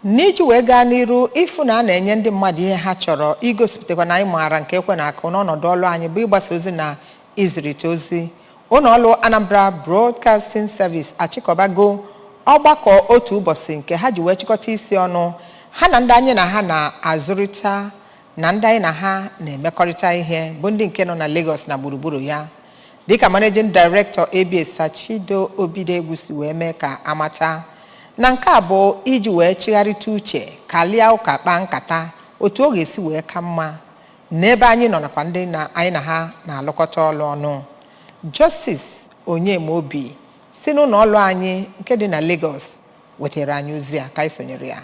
N'iji wee gaa n'iru ịfụ na a na-enye ndị mmadụ ihe ha chọrọ, igosipụtakwa na anyị maara nke ekwe na akụ n'ọnọdụ ọlụ anyị bụ ịgbasa ozi na izirite ozi, ụlọ ọlụ Anambra Broadcasting Service achịkọbago ọgbakọ otu ụbọchị nke ha ji wee chịkọta isi ọnụ ha na ndị anyị na ha na-azụrịta na ndị anyị na ha na-emekọrịta ihe, bụ ndị nke nọ na Lagos na gburugburu ya. Dịka Managing Director ABS, Sachido Obidegwu, si wee mee ka amata na nke a bụ iji wee chigharịta uche, kalịa ụka, kpaa nkata otu ọ ga-esi wee ka mma n'ebe anyị nọ nakwa ndị na anyị na ha na-alụkọta ọlụ ọnụ. Justice Onyemaobi si n'ụlọ ọlụ anyị nke dị na Lagos wetara anyị ozi a ka anyị sonyere ya.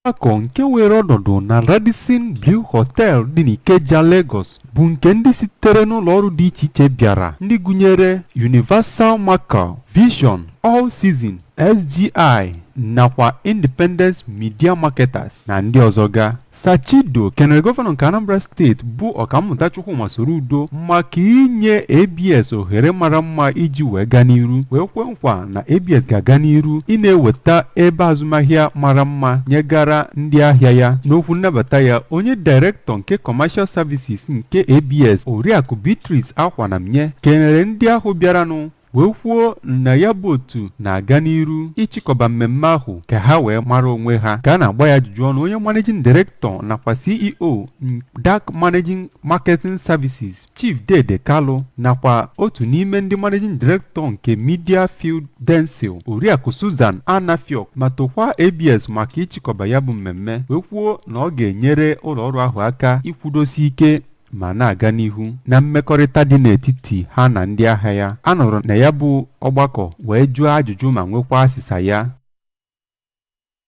Ọgbakọ nke were ọnọdụ na Radisson Blu Hotel dị n'Ikeja, Lagos, bụ nke ndị sitere n'ụlọọrụ dị iche iche bịara, ndị gụnyere Universal Marker, Vision, All Season, SGI nakwa Independence Media Marketers na ndị ọzọ ga. Sachido kenere gọvanọ nke Anambra Steeti bụ Ọkammụta Chukwuma Soludo maka inye ABS ohere mara mma iji wee gaa n'iru, wee kwe nkwa na ABS ga-aga n'iru ị na-eweta ebe azụmahịa mara mma nyegara ndị ahịa ya. N'okwu nnabata ya, onye director nke Commercial Services nke ABS, Oriakụ Beatrice Akwanamnye, kenere ndị ahụ bịaranụ wee kwuo na ya bụ otu na-aga n'iru ịchịkọba mmemme ahụ ka ha wee mara onwe ha. Ka a na-agba ya ajụjụ ọnụ, onye managing director nakwa CEO Dark Managing Marketing Services, Chief Dede Kalu, nakwa otu n'ime ndị managing director nke Media Field Densil, Oriakụ Susan Anafiok, ma tokwa ABS maka ịchịkọba ya bụ mmemme, wee kwuo na ọ ga-enyere ụlọọrụ ahụ aka ikwudosi ike ma na-aga n'ihu na mmekọrịta dị n'etiti ha na ndị ahịa ya. A nọrọ na ya bụ ọgbakọ wee jụọ ajụjụ ma nwekwa asịsa ya.